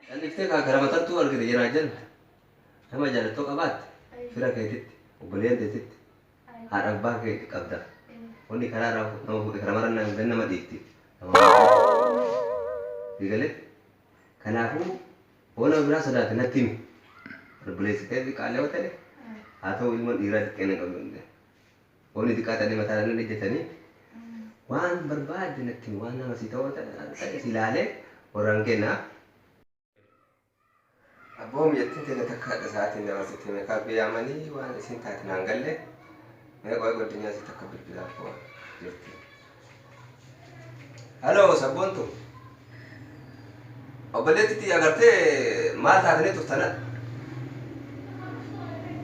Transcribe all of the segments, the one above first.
Calliftee kaa karama tartuu argite jiraa jala. Nama jaalattoo qabaatte fira keetitti obboleeyyan teetitti haadha abbaa kee qabda. Wanni karaa irraa nama fuudhe karaa marannaan gan nama dhiifti. Egalee kanaafuu hoo nama biraa sodaate natti himi. Obboleessi kee xiqqaallee yoo ta'e haa ta'u ilmoon dhiiraa xiqqeena hin qabdu. Wanni xiqqaa ta'e mataa irra ejjetanii waan barbaadde natti himi waan nama si ta'uu ta'e si ilaalee warraan kennaa. Abboo miyyattiin teenya takka hadha sa'aatiin dabarsite meekaappii yaamanii waan isin taate naan galle mee qoy godinyaa si takka bilbilaa koo jirti. Haloo sabboontu. Obboleetti tiyya agartee maal taatanii turtana?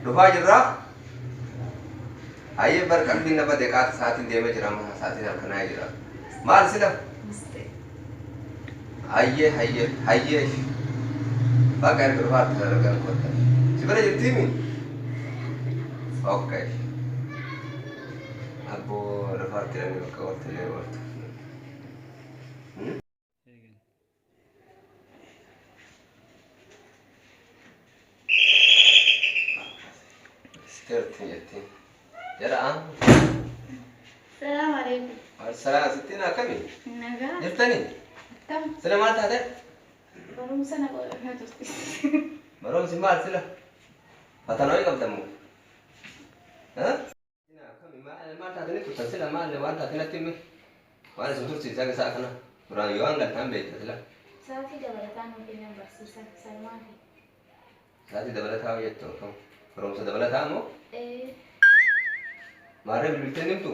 Dhufaa jirraa? Hayyee bar qalbiin na bade qaata sa'aatiin deemee jira amma sa'aatiin halkanaa jira. Maal sila? Hayyee hayyee hayyee bakka erga dhufaa jirtan argan kotta. Si bira jirtiimi? Okay. Abboo dhufaa jiranii bakka ooltullee ooltu. Siterti jettiin. Jara aan. Salaam alaikum. Salaam sittiin akkami? Nagaa. Jirtanii? Akkam? Sila maal taate? Barumsa na godhaa turte. Barumsi maal sila? Fatanaa wayii qabda moo? Maal taatanii turtan sila maal waan taate natti himi. Waan isin tursiisaa isaa kana duraan yoo hanga ta'an beekta sila. Sa'aatii dabalataa nuu kennan barsiisan Salmaa fi. Sa'aatii dabalataa hojjettu akkam? Barumsa dabalataa moo? Ee. Maarree bilbiltee nimtu?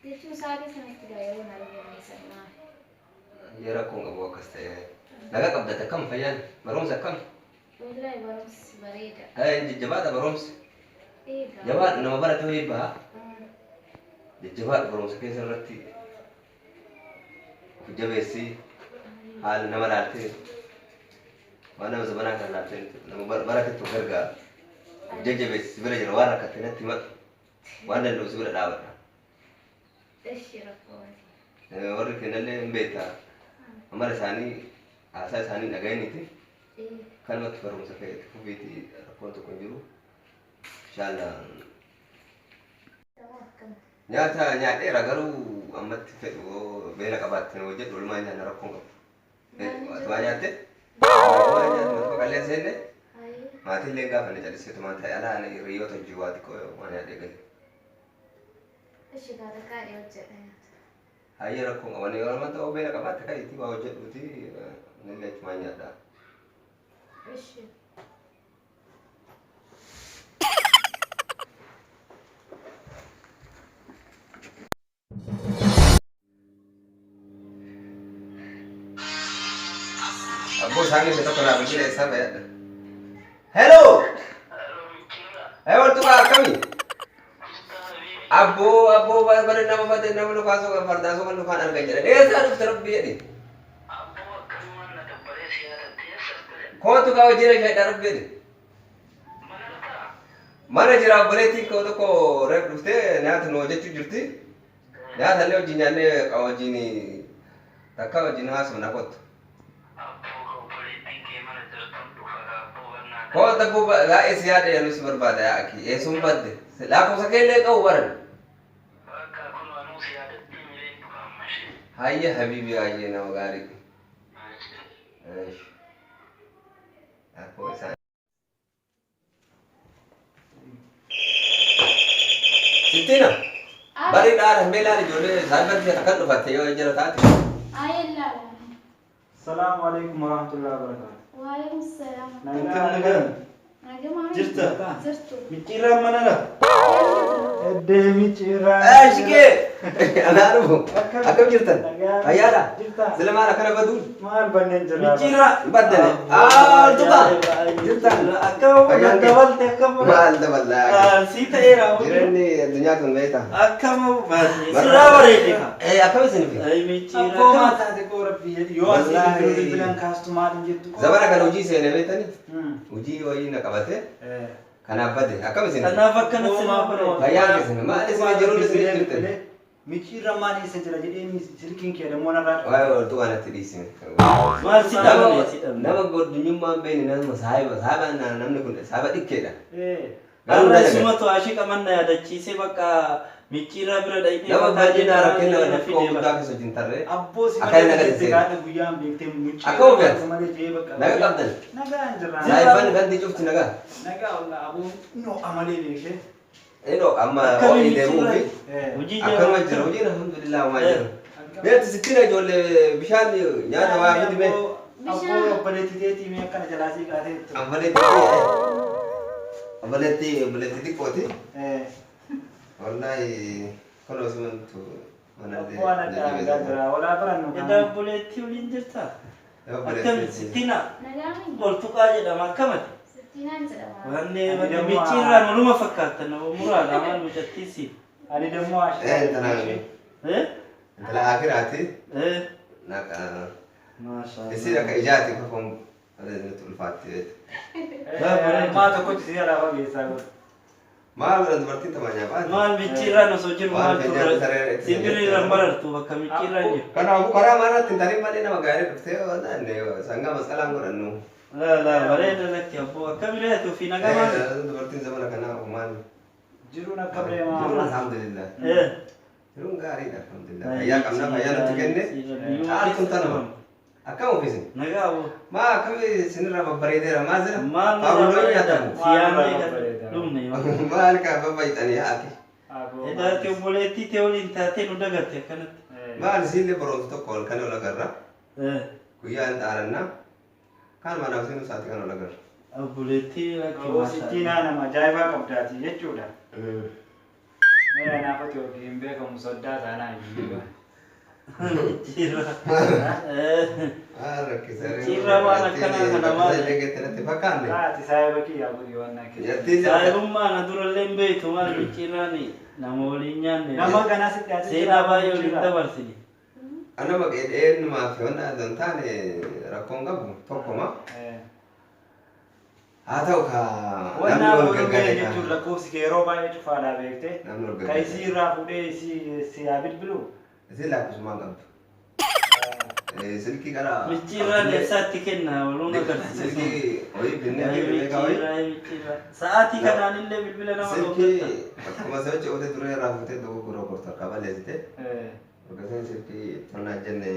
Jechuun sa'aatii sanatti gaa yeroo na arganne Salmaa fi. Yoo rakkoon qabu akkas ta'e. Nagaa qabdate akkam fayyaan? Barumsa akkam? Wallahi barumsi bareeda. Jajjabaadha barumsi. Eegaa. Jabaadha nama barate wayii baha. Jajjabaadha barumsa keessa irratti of jabeessi haala nama laaltee waan nama zamanaa kana laaltee nama baratetti of gargaara. Of jajjabeessi si bira jira waan rakkatte natti himadhu waan danda'u si bira dhaabadha. Eshi rakkoo miti. Warri kennallee hin beektaa amala isaanii haasaa isaanii dhaga'iniiti kanumatti barumsa kee itti fufiiti rakkoon tokko hin jiru. Inshallah. Nyaata nyaadheera garuu ammatti fedhu yoo beela qabaatte nu hojjedhu walumaa nyaanna rakkoon qabu. Ati waa nyaatte? Waa nyaate mata qallee seenne maatiin illee gaafa inni callisee tumaan ta'e alaa ani hiriyoota hojii waa xiqqoo waa nyaadhee gale. Ishi kaa takkaa dhiyoo hojjedha nyaata. Hayyee rakkoon qabu. Ani yeroo ammaa ta'uu beela qabaatte ka'iitii waa hojjedhuuti nillee achumaan nyaadha. Ishi. Abboo isaan keessa tokko naa bilbila eessaa fayyadha. Hello! Hey, wantu kaa akkami? Abboo abboo bare nama bade nama lukaan soqan fardaa soqan lukaan argan jedhan. Eessaa dhufte rabbi jedhi. Kootu kaa hojii na shaydha rabbi jedhi. Mana jira obboleettiin koo tokko reef dhuftee nyaata nu hojjechuu jirti. Nyaata illee wajjin nyaannee wajjin takka wajjin haasofna kottu. Kootu abboo baay'ee si yaade anuu si barbaada yaa akii eessuun badde lakkoofsa kee illee qabu baran. Hayya habiibi hayyee nama gaarii. Akkoo isaan. Sittiina. Bari dhaara mee laali ijoollee saayibar kee akkan dhufatte yoo jira taate. Ayee laala. Salaamu alaikum warahmatullahi wabarakatuh. Waalaikum salaam. Nagaa nagaa. Nagamaa. Jirta? Jirtu. Micciirraan manara. Eddee micciirraan. Eh shikee. Anaa dhufu. Akkam jirtan? Nagaa. Fayyaadha? Jirta? Sila maal akkana baduun? Maal banneen jirra? Micciirraa hin baddane. Aa tuqa. Jirtan. Akkam Fayyaan kee? dabalte akkam. Maal daballaa? Sii ta'eera. Jireenyi addunyaa tun beektaa? Akkam sirraa bareede ka. Eh akkam isin fi? Ay micciirraa. Akkoo maal taate koo rabbi jedhi yoo asii Wallaahi. bilbilu bilbilan kaastu maal hin jettu. Zamana kana hojii seene beektani? Hojii wayii na qabate. Kanaaf bade. Akkam isin? Kanaaf akkana sirraa bareede. Fayyaan keessan maal isin jiruun isin jirtan? Micciirra maal eessa jira jedhee silkiin kee dammoo narraa cufa. Waa'ee waltuu kanatti dhiisime. Maal si dhabne si dhabne. Nama goddunyummaan beekne nama saahiba saahiba namni kun saahiba dhikkeedha. Har'a Garuu isumatu ashiqa manna yaadachiisee bakka micciirraa bira dhaqnee nama mataa bal'inaa jennaan rakkina na rakkoo fidee guddaa bara. keessa wajjin tarree. Abboo si Akka malee naga jette seenu. gaadha guyyaan beektee mucciirra Akka ofiyaati. malee jee bakka. Naga qabdan. Nagaa hin jirra. Saahibban gandi cufti nagaa. Nagaa wallah aboo no amalee beektee. Inni amma Akkamiin ho'i deemuu fi Hojii akkanuma jabaa. jira hojiin alhamdulillah homaa jira. Meetti sittina ijoollee bishaan nyaata waa fidi mee. Abboo obboleettii teetii mee akkana jalaa sii kaatee jirtu. Ambaleetti ambaleetti obboleetti xiqqooti. Wallaahi kun osumantu mana Abboo ana dhaa jira walaa barannu Edaa obboleettii waliin jirtaa? Akkami sittina Nagaa miti. oltuqaa jedhama akkamati? Sittiinaan jedhama. Wanne Ani wanne damma- micciirraan waluma fakkaata nama muraadha maal mucattiisi. Ani dammoo Intala Eh? intala akiraati. Eh? Naqa Maashaa isin akka ijaati kofoon nutti ulfaatti. Maa tokkochi si alaa fageessaa godhu. Maal godhan dubartiin tamaa nyaapaati. Maal micciirraan osoo jiru Waan maal fedhan turre saree itti simbirriirraan barartu bakka micciirraan jiru. Kanaafuu karaa maraatti hin tarin malee nama gaarii dhuftee sangaa masqalaan godhannu. Laa laa bareeda lakki abboo akkami reetu fi nagaa maal? Dubartiin zamana kanaa homaan. Jiruun akka Jiruun deemaa. alhamdulillah. Eh. Jiruun gaariidha alhamdulillah. Fayyaa qabna fayyaa nutti kenne. Caaltuun tanuma. Akkam ofiisin? Nagaa abboo. Maa akkami isinirraa babbareedeera maa jira? Maal Faabuloo nyaatamu. Siyaamee dhumne. Maal kaa babbaayitanii haati? Edaati obboleettii tee waliin taatee nu dagatte akkanatti. Maal isiillee barumsa tokko ol kan ol agarra. Eh. Guyyaa hin xaarannaa. Kan manaaf sinu sa'aatii kan ol agarra. Obboleettii lakki Abboo sittiinaa nama ajaa'ibaa qabdaati jechuudha. Mee anaafati ofii hin beekamu soddaa taanaa iyyuu. Micciirra. Eh. Maal rakkisa? Micciirraa waan akkanaa kana maal? Illee geettanatti fakkaanne. Haati saayiba kiyyaa godhi waan naa keessa. Jattiin Saahibummaa na durallee hin beektu maal micciirraan nama waliin nyaanne. Nama kanaa sitti ati Seenaa baay'ee waliin dabarsine. Ana maqee dheennumaa fi wanna adda hin taane rakkoon qabu tokkoma. Haa ta'u kaa Wannaa namni wal godhu gaggale ga'e jechuun kaa. lakkoofsi kee yeroo baay'ee cufaadhaa beektee. Namni wal Ka gaggale. isii irraa fuudhee isii si haa bilbilu. Isin lakkoofsumaan qabdu. Silkii gara. Micciirraan eessaatti kenna waluun agarsiisa. Silkii ho'i binnee fi binnee kaa ho'i. Micciirraa micciirraa. Sa'aatii kanaan illee bilbila nama Silkii dhooftatta. akkuma sochii ote duree irraa fuutee dogoggora gorta qabaleessite. Akkasumas silkii tonnaa jenne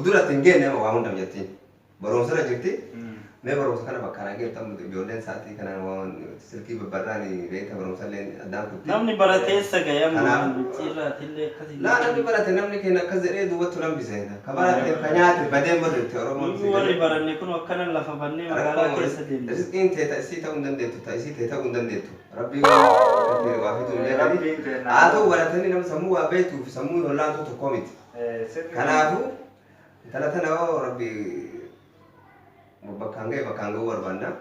duratti hin geenne waa hunda jettiin. Barumsa irra jirti. Mee barumsa kana bakka kana geettan ijoolleen sa'aatii kanaan waan silkii babbarraan beekta barumsa illee addaan kutti. Namni baratee eessa ga'e amma Kanaaf- micciirraatillee akkasii. Laa namni barate namni keenya akkas jedhee duubatti lambise. Ka barate ka nyaate badee malutti Oromoon si Nuyi warri galee. baranne kun akkana lafa bannee magaalaa keessa deemna. Rizqiin tee isii ta'uu hin dandeettu ta isii tee ta'uu hin dandeettu. Rabbii waan waa fiduu hin beekani. Rabbiin kenna. Haa ta'u baratanii nama sammuu waa beektuu fi sammuu hollaantuu tokko miti. Kanaafuu intala tana hoo rabbi bakkaan ga'e bakkaan ga'uu barbaanna.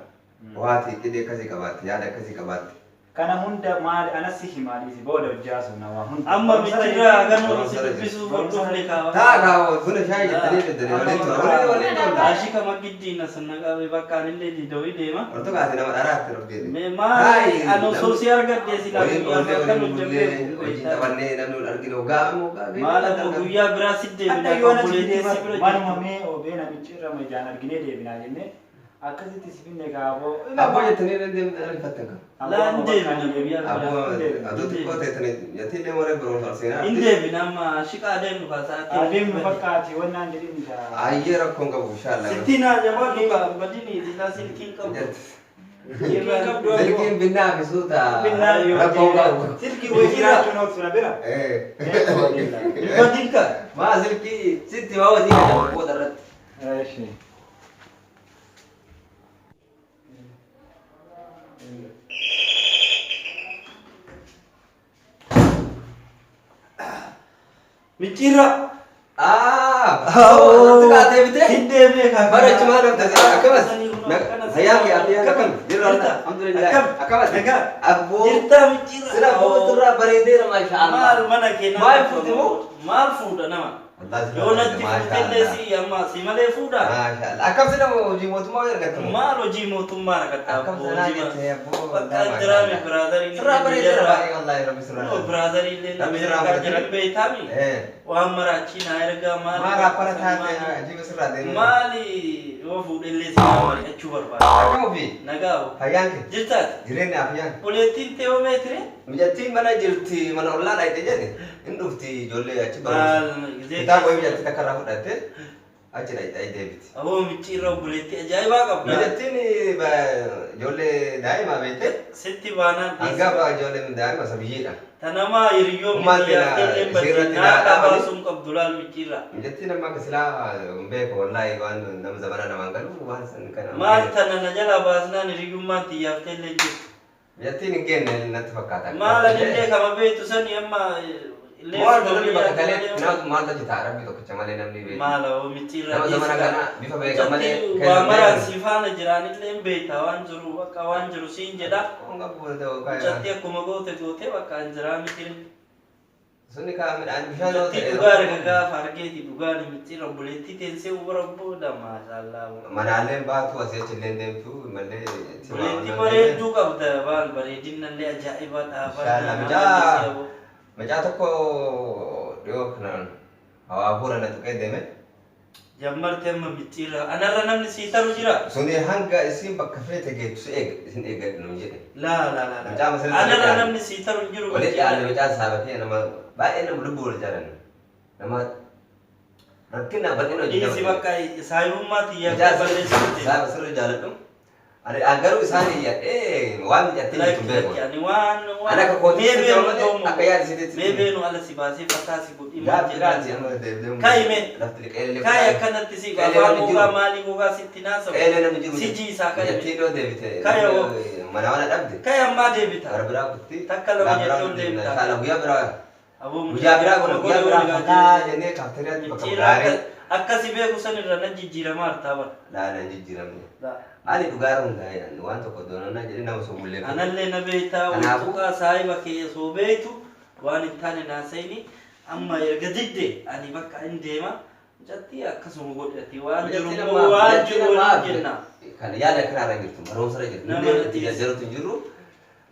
Waati qidee akkasii qabaatti yaada akkasii qabaatti. Kana hunda maali anas si himaadhiisi booda hojjaa sun nama hunda. Amma micciirraa haganuu si dubbisuu hordofne kaawwa. Taa kaa buna shaayii jettanii fiddanii waliin tura waliin waliin tola. Ashika magiddiin as naqabe bakka anillee didawii deema. Horto kaase nama dharaatti rabbi. Mee maal ani osoo si argadhe silaa Waliin guyyaa oollee akkan waliin hojjannee bullee wajjin taphannee namni wal arginu hoggaa amma hoggaa Maal ammoo guyyaa biraa si Adda deebina yoo natti obboleettii si deema bira manuma jirtu. mee obee namichi irra ijaan arginee deebinaa jennee akkasitti si finne kaaboo. Abboo jettanii dandeenye ariifattan kan. Laa hin deebina guyyaa Abboo biraa. adoo xiqqoo ta'e jattiillee warra barumsa seenaa. Hin deebina amma shiqaa deemnu kaa sa'aatii. Adeemnu fakkaati wannaan jedhin isaa. Ayyee rakkoon qabu inshallah. Sittiin haa dhuga badini silaa silkiin qabdu. Silkiin binnaa fi suuta Binnaa yoo rakkoon qabu. Silkii wayii jiraachuun oolchu na bira. Badin ka. Maa silkii sitti waa wasii kan booda irratti. Eeshi. Micciirra. Horto kaatee bitee. Hin deebi'e kaa. Bara cimaa dhabde akkamas. Fayyaa kee afiyyaa akkam jirra alhamdulillah akkamas. Nagaa. Abboo Jirtaa micciirra. sira abboo sirraa bareedeera maasha Allah. Maal mana kee nama. Maal fuute moo? Maal fuudha nama? Wallaahi Yoo natti maasha fuutellee Allah. si amma si malee fuudhaa. Maasha Allah. Akkam sila hojii mootummaa wayii argattamu? Maal hojii mootummaa argatta Akkam abboo sanaa hojii jettee abboo bakka wallaahi maasha jiraame Allah. biraazariin Sirraa illee bareedeera biyya baay'ee wallaahi rabbi sirraa. No, biraazariin illee Rabbi sirraa Ameerikaa fudhate. jiran beektaami. Eh. Waan maraachi naa ergaa maali Maal raappara taate maali ajiiba sirraa deemee. maali yoo fuudhellee si mari'achuu barbaada. Akkam ofii? Nagaa hoo. Fayyaan kee? Jirtaati. Jireenya fayyaan. Obboleettiin ta'e hoo meetire? Mijattiin mana jirti mana ollaa dhayite jedhe hin dhufti ijoollee achi barumsa. Maal gizee Kitaaba wayii mijattii takka irraa fudhatte achi dhayite deebiti. Aboo micciirra obboleettii ajaa'ibaa qabda. Mijattiin ijoollee daa'ima beekte Sitti baanaan dhiisi. hangafa ijoollee daa'ima sabiyyiidha. Tanamaa hiriyyoo Ummaan micciirraa teena illee badde isiirratti naa naa dhaabani. qabaasuun qabdu laal micciirra. Mijattiin amma akka silaa hin beeku wallaahi waan nama zamana namaan galu waan san kana. Maal tana na jalaa baasnaan hiriyyummaan xiyyaafte illee jirtu. Mijattiin hin geenne natti fakkaata. Maal anillee kama beektu sani amma illee Maal suma namni bakka biyyaa galee malee nama maaltu hojjeta rabbi tokkicha malee namni beeku. Maal hoo micciirra Nama zamana dhiisika. kana bifa beekan malee Mijattii keessa waa maraan beekan. si faana jiraanillee hin beekta waan jiru bakka waan jiru siin jedha. Honga bu'uura ta'uu kaaya. Mijattii akkuma goote goote bakka hin jiraa miti. Sunni kaa midhaan bishaan yoo Mijattii ta'e dhugaa arga gaafa argeeti dhugaan micciirra obboleettii teessee ubara booda maashaallah. Manaalleen baatu asii achi illee deemtu malee. Obboleettii bareedduu qabda baal bareedinallee ajaa'ibaa Inshallah dhaabaa. mucaa mucaa tokko dhiyoo kanaan hawaa fuura na tuqee deeme. Jammarte amma micciirra anarra namni sii taru jira. Suni hanga isin bakka feete geettu si eega isin eeggadhu nuun jedhe. Laa laa laa Mucaa laa. masirratti Anarra dhiyaate. namni sii taru hin jiru Walitti micciirra. dhiyaanne mucaa saabatee nama baay'ee nama lubbuu wal jaalannu. Nama rakkina bal'ina hojii Dhiisi nama. bakka saayibummaa Mucaa xiyyaafte balleessuuti. saaba sirri jaaladhu. Ani garuu isaan iyyadhee waan mijattee jirtu hin beeku. Ani waan Ani akka kootii mee sitti beenu malee doomu akka yaada sitti. mee beenu ala si baasee fataa si godhi maal Gaaf jedhaan. jiraati amma deemnee. Ka'i mee. Lafti qeelee. Ka'i akkanatti si Qeelee afaan namni gogaa jiru. maalii gogaa sitti naasamu. Qeelee namni jiru. Si jiisaa ka'i mee. Mijattiin yoo deebite. Ka'i hoo. Mana mana dhabde. Ka'i ammaa deebita. Gara biraa kutti. Takka lama Gaaf biraa jettee ol kutti. deebita. Inshallah guyyaa biraa. Aboo Guyyaa biraa akkuma kun guyyaa godhe biraa wal fataa gaajee. jennee kaafteeriyaatti bakka Micciirra gaarii. akkasi beeku san irra na jijjiiramaa hartaa bara. Laala hin jijjiiramne. Ani dhugaara hundaa'e waan tokko doonannaa jedhee nama sobullee. Anallee na beektaa Kanaafuu- wantuqaa saahiba kee osoo beektu waan hin taane naasayini amma erga didde ani bakka hin deema mucattii akkasuma godhati waan jiru immoo waan jiru waliin jenna. Kan yaada kanarra hin jirtu barumsarra jirtu. Nama Illee natti jajjaruutu hin jiru.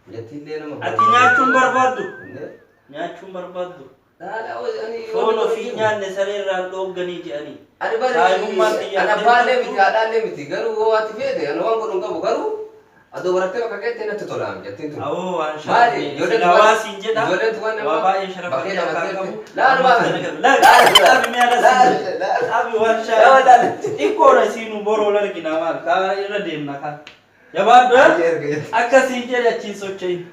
Mijattiin illee nama. Ati nyaachuun barbaaddu Illee. nyaachuun barbaaddu Laala ani. foon ofii nyaanne sareerraan dhoogganii jedhanii. Ani bari Saahibummaan ani xiyyaafte abbaallee miti haadhaallee miti garuu yoo ati feete ani waan godhu hin qabu garuu adoo barattee bakka keetti natti tola jettiin tun. Awoo waan Maali? sharafne Ijoolleen sila waa siin jedha Ijoolleen tuwan waa baay'ee sharafa bakkee akka dhaabbattee qabu. Laal maal? Laal laal mi'a Laal laal. Abi waan Laal shaa laal. xiqqoodha isiinu boroo largina maal kaa irra deemna kaa. Jabaadhu akkasii jedhe achiin socho'in.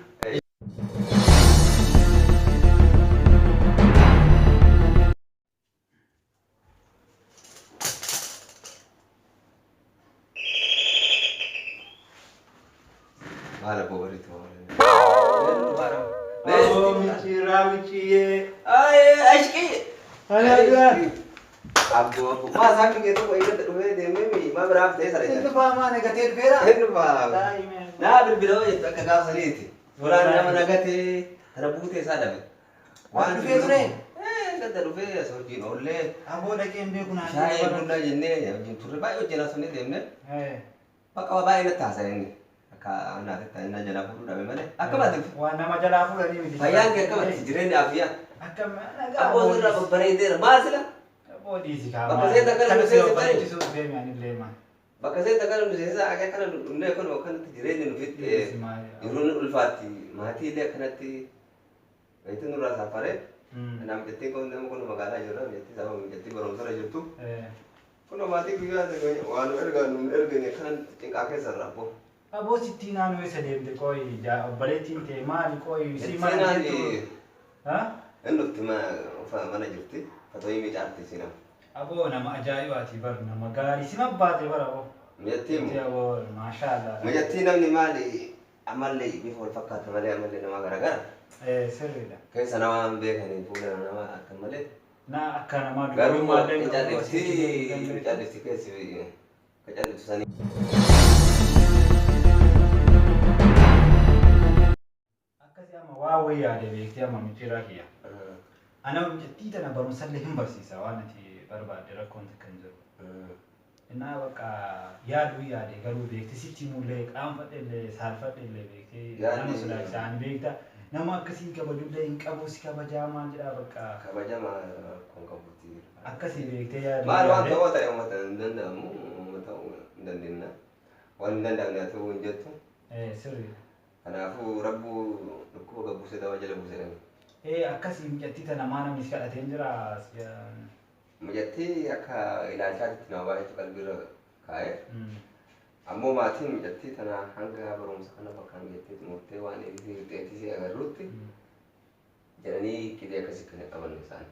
Maal abboo bariitu maal? Aboo micciirraa micciyyee. Ashqii. Alagaa. Abboo abboo. Maa isaan biyya tokko eeggate dhufee deemee maa biraaf ta'e sana Inni jedha. faamaa nagatee dhufeera. Inni faa. Naa bilbila jettu akka gaafa saniiti. Suuraan nama nagatee kana buutee isaa dhabe. Waan dhufee ture? Gadda dhufee as hojiin oollee Aboo dhaqee hin beeku naan. shaayii bunaa jennee hojiin turre baay'ee hojii naasonnee deemne bakka waa baay'ee natti haasa'e inni. Akka naatitti inni jalaa fuudhuu dhabe malee. Akkamatti Waan nama jalaa fuudhanii miti. fayyaan kee akkamatti jireenya afiyyaa. Akkam nagaa. Abboo sirraa babbareedeera maal sila? Aboo dhiisi kaa. Bakka seeta kana nu seensiftan. Barreechisuu deemi anillee maa. Bakka seeta kana nu seensa akka kana nu dhumnee kun akkanatti jireenya nu fixxe. Dhiisi maali. Yeroo nu ulfaatti maatii illee akkanatti wayitii nurraa saafaree. Kanaaf jettee kun nama kun magaalaa jirra jettii sababa jettii barumsarra jirtu. Kun maatii guyyaa waan nu ergaa nu ergine kanan xiqqaa keessa irraa abbo. Aboo sittii naannoo eessa deemte qooyi obboleettiin ta'e maali qooyi si mana Seenaan jettu. inni dhufti mana jirti fatooyii miicaarti siinam. Aboo nama ajaa'ibaati bar nama gaarii sima baate bara aboo. Mijattii Jettee aboo maashaallah. mijattii namni maali amallee bifa wal fakkaata malee amallee nama garagara. Sirriidha. Keessa nama hin beekanii fuula nama akka malee. Na akka namaa Garuu durbummaa illee miicaadhifti miicaadhifti keessi miicaadhiftu sanii. Akkasii amma waa wayii yaade beektee amma micciirraa kiyya. Ana mucattii tana barumsallee hin barsiisa waan ati barbaadde rakkoon takka hin jiru. Innaa bakka yaaduu yaade garuu beekte sitti himullee qaanfadhellee saalfadhellee beektee nama sodaachisa ani beekta nama akkasii kabajullee hin qabu si kabajaa maal jedhaa bakka Kabajama rakkoon qabuuti. Akkasii beektee yaaduu Maal waan yaade. ta'uu ta'e uummata hin danda'amu uummata hin dandeenya. Waan hin danda'amne haa ta'uu hin jettu. Ee sirrii. Kanaafuu rabbuu dhukkuba gabbuusee dawaa jala buuse jedhani. Ee akkasii mucattii tana maa namni si kadhatee hin jiraa? Mucattii akka ilaalchaatitti nama baay'eetu qalbiirra kaa'e. Ammoo maatiin mucattii tana hanga barumsa kana bakkaan geettee xumurtee waan isii qixxeetti isii agarruutti jedhanii qixee akkasii kan qaban isaan.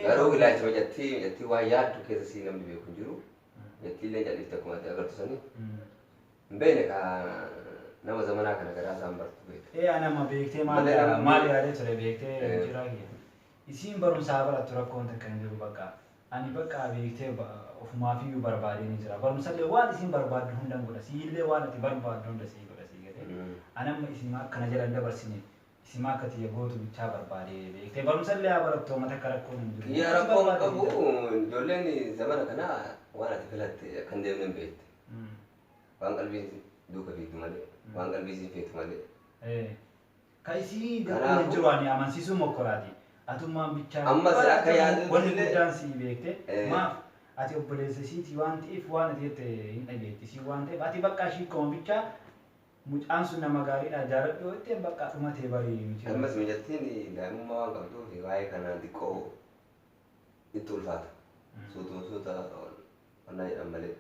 Garuu ilaalcha mucattii mucattii waan yaaddu keessa isii namni beeku hin jiru. Mucattii illee calliftee akkuma ati agartu sanii. Hin beekne ka nama zamanaa kana garaa isaan bartu beekta. Ee ani amma beektee maal Malee namni- maal yaadee ture beektee Ee. jiraa kiyya. Isiin barumsa haa barattu rakkoon takka hin jiru bakka. Ani bakka beektee ofumaafiyyuu barbaadee ni jira. Barumsallee waan isiin barbaaddu hundan godha. Siillee waan ati barbaaddu hunda sii godha sii galee. Ani amma isima akkana jala hin dabarsine isima akka tiyya gootu bichaa barbaade beektee barumsallee haa barattu amma takka rakkoon hin jiru. Kiyya Ati rakkoon barbaadde qabu ni jira. ijoolleen zamana kanaa waan ati filatte akka hin deemne hin beekte. Waan qalbiin duuka fiigdu malee, waan qalbii isiin feetu malee. Ee. Ka isii garuu hin Kanaafuu jiru ani amansiisuu mokkoraati. Atummaan bichaa ammas bara akka ati yaadutti wanni illee guddaan sii beekte ee, maaf ati obboleessa isiitii waan ta'eef waan ati jette hin dhageetti isii waan ta'eef ati bakka ishii koma bichaa mucaan sun nama gaariidha jaaladhu yoo jetteen bakka dhumatee bari miciroo. Ammas mijattiin daa'imummaa waan qabduuf waa'ee kanaan xiqqoo itti ulfaata. Suutuma suuta onnaa jedhan malee.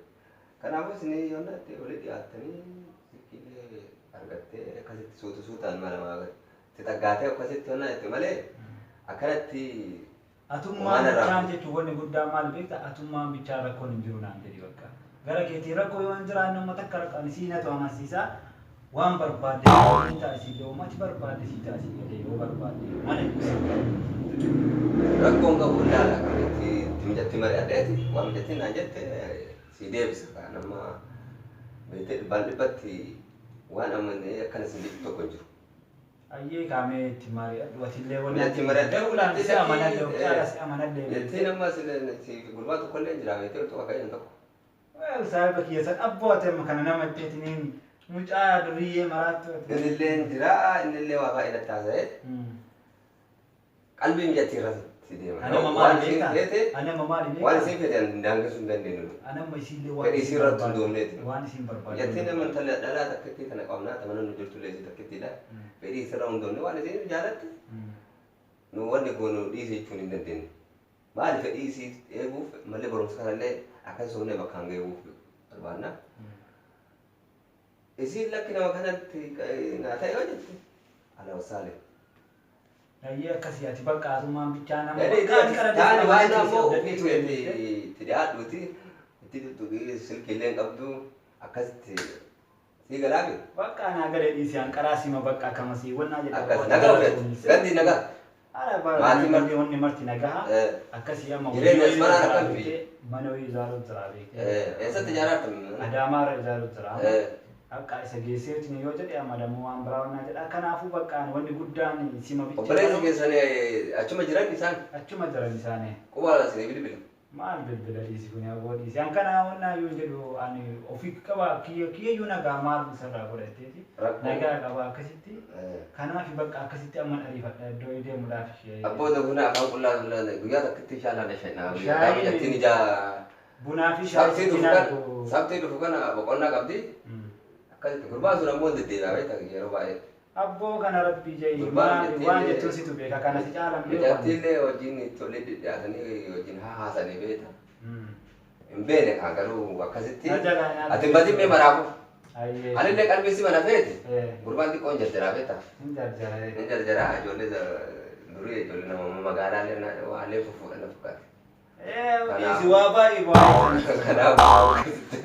Kanaafuu isin yoonna itti olii dhiyaattanii silkiilee argattee akkasitti suuta suutaan mala itti xaggaatee akkasitti onnaa itti malee akkanatti Atummaan waan irraa bichaan jechuun wanni guddaan maal beekta atummaan bichaan rakkoon hin jiru naan jedhi bakka. Gara keetiin rakkoo yoo hin jiraanne uummata akka rakkoon isii natu amansiisa waan barbaadde ni taasii yoo uummati barbaadde sii taasii galee yoo barbaadde mana ibsa. Rakkoon qabu ilaala akkamitti itti mijatti mari'adheeti waan mijattiin naan jette si deebisa kan amma beektee dhibbaan dhibbatti waan amanee akkana sin jedhu tokko hin jiru. Ayyee kaamee itti mari'adhu atillee wanni Mijatti ati mari'adhee garuu laan si amanallee of caala si amanallee Jettiin beektee. amma si gurbaa tokkollee hin jira beektee utuu akka jedhan tokko. Well saahiba kiyya san abboo ati amma kana nama itteetiniin mucaa duriyyee maraattu ati. Innillee hin jira innillee waa baay'ee natti haasa'e. Qalbii mijattii irratti deema. Anama Waan maali isiin beektaa? feete Anama maali waan beektaa? isiin feete daangesuu hin dandeenyu. Anama isiillee waan Fedhii isiin isii irratti barbaaddu hundoofneeti. waan isiin barbaaddu Mijattiin hunda nama godha. intala dhalaa takkittii tana qabnaa ta mana nu jirtu illee isii takkittiidha. Fedhii isii irra hundoofne waan isiin jaalatte nu wanni goonu dhiisi jechuun hin dandeenyu. Maali fedhii isii eeguuf malee barumsa kanallee akka hin soofne bakkaan geeguuf barbaanna. Isiin lakki nama kanatti naa ta'e yoo jette ala wasaale. Ayyee akkasii ati bakka atummaan bichaa nama Gadi bakka ati kana taani deemte waan amantii ammoo si ofiitu abdadhee itti beekte. itti dhiyaadhuuti itti tuttuqii silkiillee hin qabdu akkasitti sii galaafi. Bakka anaa galee dhiisi an qaraa sima bakka akkamasii wannaa jedha Akkas bakka nagaa galatoomii ofeeti sirrii. gandi nagaa Ara maatii wanni marti wanni marti nagaha akkasii amma hojii jireenya wayii irra asmaraan jira akkam fi beekte mana wayii ijaaruutu jira beekte. eessatti ijaaraa jirtan? Adaamaa irra ijaaruutu jira amma. Akka isa geesseetiin yoo jedhe amma dammoo waan biraa wannaa jedha. Kanaafuu bakka ani wanni guddaan sima bicha Obboleessi baruu keessan achuma jiran isaan? Achuma jiran isaanii. Quba isinii bilbilu? Maal bilbila dhiisi kuni aboo dhiisi. An kana wannaa yoo jedhu ani ofii qaba kiyya kiyyayyuu nagaa maal isarraa godha jetteeti. Rakkoo. Nagaa qaba akkasitti. Kanaafi bakka akkasitti amman ariifadha iddoo deemuudhaaf ishee. Abboota buna afaan qullaa qullaa guyyaa takkitti shaalaa na shannaa guyyaa gaafa Shaayiin jettiin ijaa bunaa fi shaayii sabtii sitti dhufu hin kana argu. sabtii dhufu kana boqonnaa qabdi akkasitti gurbaan sun ammoo hin deddeebi'a beekta yeroo baay'ee. Abboo kana rabbii ja'i Gurbaan maali waan mijattiillee jettuun situ beeka kana si caalan beeku ani. mijattiillee wajjin itti olii dhidhiyaatanii wajjin haasanii beekta. Hin beekne kaa garuu akkasitti Na jalaa nyaata ati hin badin mee jechuudha. maraafu. Ayyee. Anillee qalbii si mana feeti. Eh. Gurbaan xiqqoo hin jarjaraa beekta. Hin jarjaree. Hin jarjaraa ijoollee durii ijoollee nama magaalaa waallee fufuudhaan na fakkaate. Eh, dhiisi Kanaaf waa baay'ee baay'ee. kanaaf akkasitti.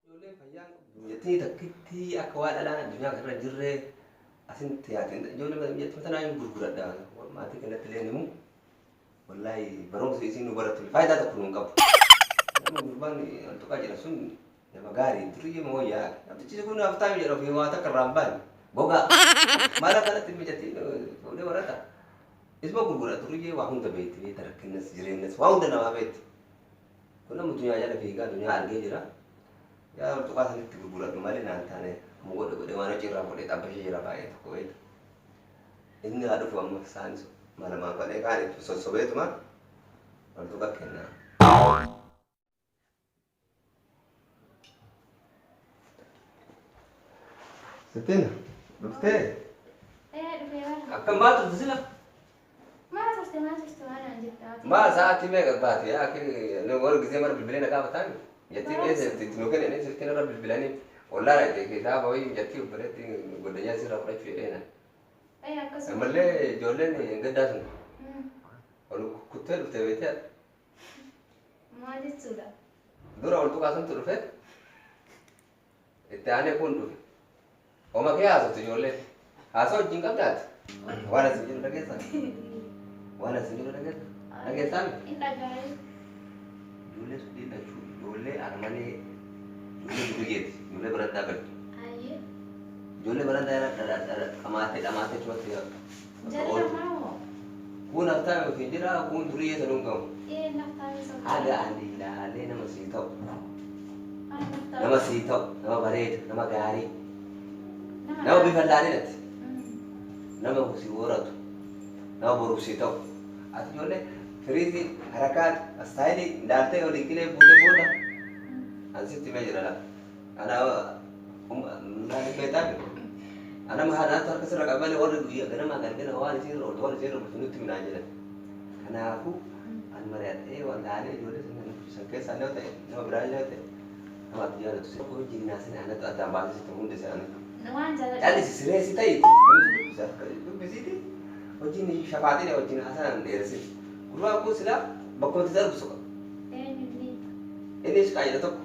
Ijoolleen fayyaa hin qabdu. Biyyattii takkitti akka waa dhalaan addunyaa kanarra hin jirre asintti yaatin ijoollee biyyattii tanaa hin gurguradha. Maatii kanatti illee himu. Wallaahi barumsa isiin nu barattu faayidaa tokko nu hin qabu. Nama gurbaan Antuqaa jedha sun nama gaarii duriyyee mooyyaa. Namtichi kun haftaami jedha ofii waa takka irraa hin baane. Gogaa. Maal akkanatti mijatiin fuudhee warata. Isuma gurgura duriyyee waa hunda beekti beekta rakkinnas jireenyas waa hunda namaa beekti. Kun nama duniyaa jala fiigaa duniyaa argee jira. Yaa tuqaa sanitti gurguradhu malee naan taane amma godhe godhe waan hojii irraa godhee xabbashee jira baay'ee tokko beekta. Inni haa dhufu amma isaanis malamaan godhee kaan itti sossobeetuma wal tuqa kennaa. Sittiin dhuftee Ee dhufee bara. akkam baatu sila? Maal turte maal turte waan aan jettaa? Maa sa'aatii meeqa baate yaa warra gisee mara bilbilee na gaafataan jettiin itti nu kennanii sirtiin irra bilbilanii ollaa dhaqee kitaaba wayii jettii obboleetti goddanyaa sirraa fudhachuu jedheena. Ee akkasuma. Ammallee ijoolleen gaddaa sun ol kuttee dhufte beektee Maal jechuudha? dura ol tuqaa suntu dhufe itti aanee kun dhufe. Oma kee haasoftu ijoolleen haasoo wajjin qabdaati. Waan asii jiru dhageessaa? Waan asii jiru dhageessaa? Dhageessaa mi? Hin dhaga'e. Ijoollee sun lachuu ijoollee armalee ijoollee duriyyeeti ijoollee barandaa galtu. Ayyee. Ijoollee barandaa irra dhamaatee dhamaatee chumatti Jala lamaa moo? Kun haftaa yookiin jira kun duriyyee sanuun gahu. Ee naftaa isa. Haga ani ilaalee nama sii ta'u Ani naftaa. nama sii ta'u nama bareeda nama gaarii nama bifa laalinatti nama si horatu nama boruuf sii ta'u. Ati ijoollee firiisii harakaat astaayilii ilaaltee olii qilee buutee booda ani sitti himee jira laata. Ana maal beektaa Ana mahanaatu harka sirra qabale warri guyyaa ganama galgala waan isiin irra ooltu waan isiin irra bultu nutti minaan jedhan. Kanaafuu ani mari'adhee waan laalee ijoollee san keessaa illee ta'e nama biraa illee ta'e nama ati jaalatu si hojii naasina anatu addaan baasee sitti hundi isaanii. Waan jala. Callisi sireessi ta'iti dubbisiiti hojiin shafaatiin wajjin haasaan dheeressiti. Gurbaan kun silaa bakkuma itti si argu soqa. Eenyullee. Inni ishqaa jedha tokko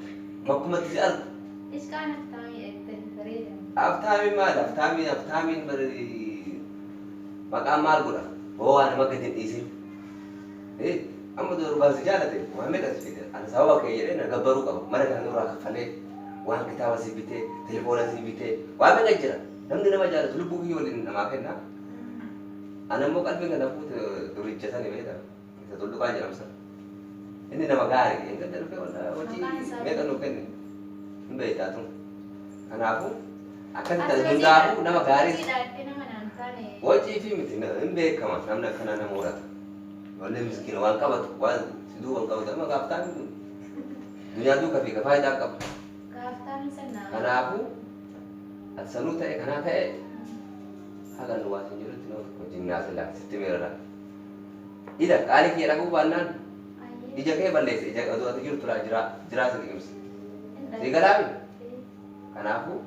bakkuma itti si argu. Ishqaa naftaa miidhagdanii bareedan. Aftaamiin maali? Aftaamiin aftaamiin bari maqaan maal godha? Hoo waan nama gadi hin dhiisin. Amma durbaan si jaalate waan meeqa si fide? Ani sababa kee jedhee na gabbaruu qaba. Mana kana nurraa kaffalee waan kitaaba si bitee, telefoona si bitee waan meeqa jira. Namni nama jaalatu lubbuu kiyya waliin namaa kenna. Ani ammoo qalbiin kana fuute duricha sani beekta. Isa tulluqaa jedhamu sana. Inni nama gaarii. Inni gadi dhufee hojii meeqa nuu kenne. Hin beektaa tun. Kanaafuu akkasitti hundaafuu nama gaarii Hojiidhaan nama naan taane. Wajjii fi miti hin beekama namni akkana nama horata. Ijoollee miskiina waan qabatu waan si duuba hin qabatu amma gaaftaan kun dunyaa duuka fi faayidaa qabu. Gaaftaan isa naa. Kanaafuu ati sanuu ta'e kanaa ta'e haga nu waa sin jirutti nama tokko wajjin naasa laata sitti miirara. Ila qaalii kiyya dhaquu baannaan Ayyee. ija kee balleessa ija osoo ati jirtu laa jiraa jiraa si liqimsa. Si galaami? Kanaafuu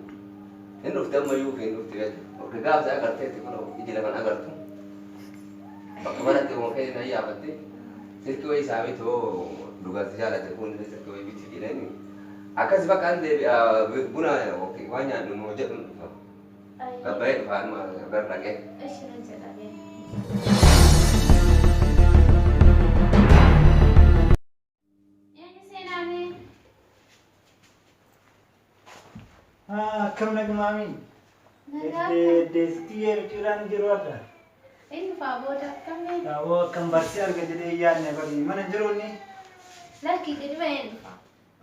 hin dhufte ammayyuu hin dhufte beektu. Orga gaafsa agarteetti kun iji laman agartu. Bakka manatti waan kee na yaafatte silkii wayii saamii too dhugaati jaalate kun silkii wayii biti jedhanii. Akkas bakka an deebi'a buna waan nyaannu nu hojjedhu dhufa. Ayyee. Gabbayee dhufa anuma gara dhaqee. Ishi nan jedha bee. Eenyu seenaamee? Akkam nagmaami? Nagaa. Deessitii biqilaan jiru adda. Inni faa booda akkamii? Daawoo akkam barsi arga jedhee yaadne bari mana jiru inni. Lakki gadi ba'een dhufa.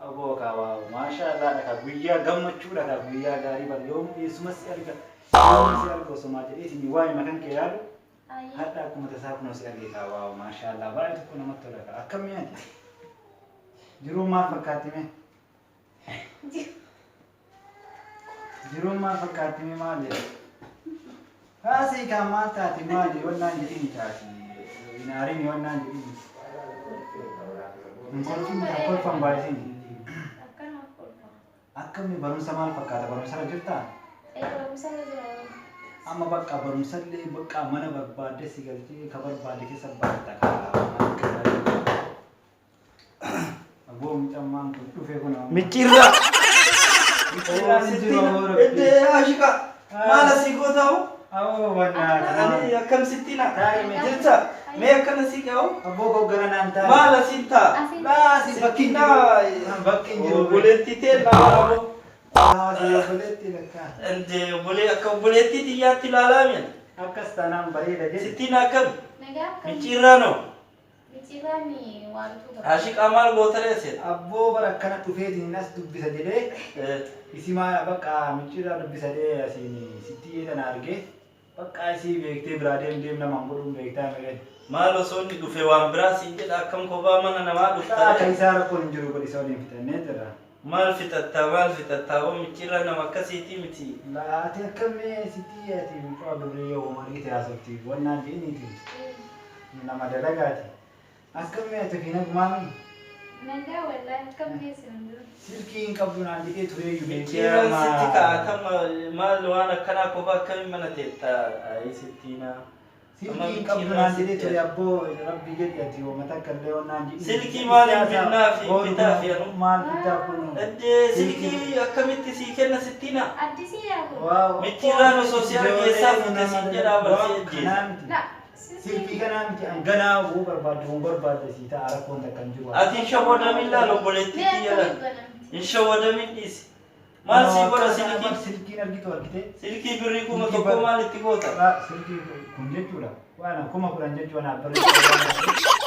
Aboo kaawaa maashaallah dhaka guyyaa gammachuudha ka guyyaa gaarii bari yoom eessuma si arga yoom si arga osomaa jedheetiin waa'ee makan kee yaadu Ayyee. hadha akkuma tasaa kunoo si arge kaawaa maashaallah baay'ee tokko namatti tola ka akkam mi'aati. Jiruu maal fakkaatti mee? Jiruun maal fakkaatti mee maal jedhe? Haasii kan maal taati maali wannaan jedhini taati. Inaariin wannaan jedhini. Hin kolfin kolfan baay'isini. Akkana kolfa. Akkamni barumsa maal fakkaata? Barumsa irra jirtaa? Ee barumsa irra jira. Amma bakka barumsallee bakka mana barbaadde si galchee ka barbaadde keessa baratta Aboo mucammaan kun dhufe kun amma. Micciirraa. Micciirraan hin jiru aboo rabbi. Iddee ashika. Maal asii gootaa'u? Aboo wannaati. Ani akkam sittina? Taa'e mee. Jirta? Mee akkana sii qabu? Aboo goggara naan taa'e. Maal asiin ta'a? Laasi bakki hin jiru. Bakki hin jiru. Obboleettii ta'e nama aboo. Laasi obboleettii lakkaa. Indee obbolee akka obboleettii xiyyaatti ilaalaa mi'a. Akkas taanaan bareeda jedhe. Sittiin akkami? Nagaa akkam? Micciirraa noo? Micciirraan waa bituu barbaada. Ashiqaa maal goota reesse? Abboo bara akkana dhufeetiin as dubbisa jedhee isii maal bakka micciirraa dubbisa jedhee asiin sitti tana argee bakka isii beektee biraa deem deem namaan godhuun beektaa malee. Maal osoo inni dhufe waan biraa siin jedha akkam kophaa mana namaa Akka dhufta. isaa rakkoon hin jiru godhi isa waliin fixannee jira. Maal fixattaa maal fixattaa oo micciirraa nama akkasiitii miti. Ati akkamee sitti ati mucaa durii yoo argite haasofti wannaan jeeniiti nama dalagaati. Akkamee ati fi nagumaami Nagaa wallaahi akkam geessan jiru. silkii hin qabdu naan jedhee tureeyyu Micciirraan sitti kaa'atama maal waan akkanaa kophaa akkamiin mana teetta ayii sittiinaa. Silkii hin qabdu naan jedhee ture abboo rabbi jedhi ati uummata akka illee wannaan jedhi. Silkii maaliin binnaa fi bitaa fi anu? Maal bitaa kun? Eddee silkii akkamitti sii kenna sittiinaa? Addisii yaa kun. Micciirraan osoo si argeessaa fuute siin jedhaa barsee ajjeesa. Kanaa miti. La Silkii silkii. kanaa miti hanganaa wuu barbaadde wuu barbaadde sii ta'a rakkoon takka hin jiru. Ati hin shawwadamin laal obboleettii Mee kiyya laal. akkamiin banamti? Hin shawwadamin dhiisi. Maal sii godha silkii? Silkiin argitu argite. Silkii birrii 1000 maal itti goota? Silkii kun jechuudha. Waan 10,000 jechuun abbaree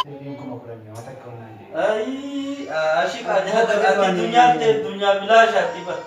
silkiin 10,000 yoo takka waan jedhe. Ayii ashiqaa nyaata ati dunyaan ta'e dunyaa bilaashaati bara.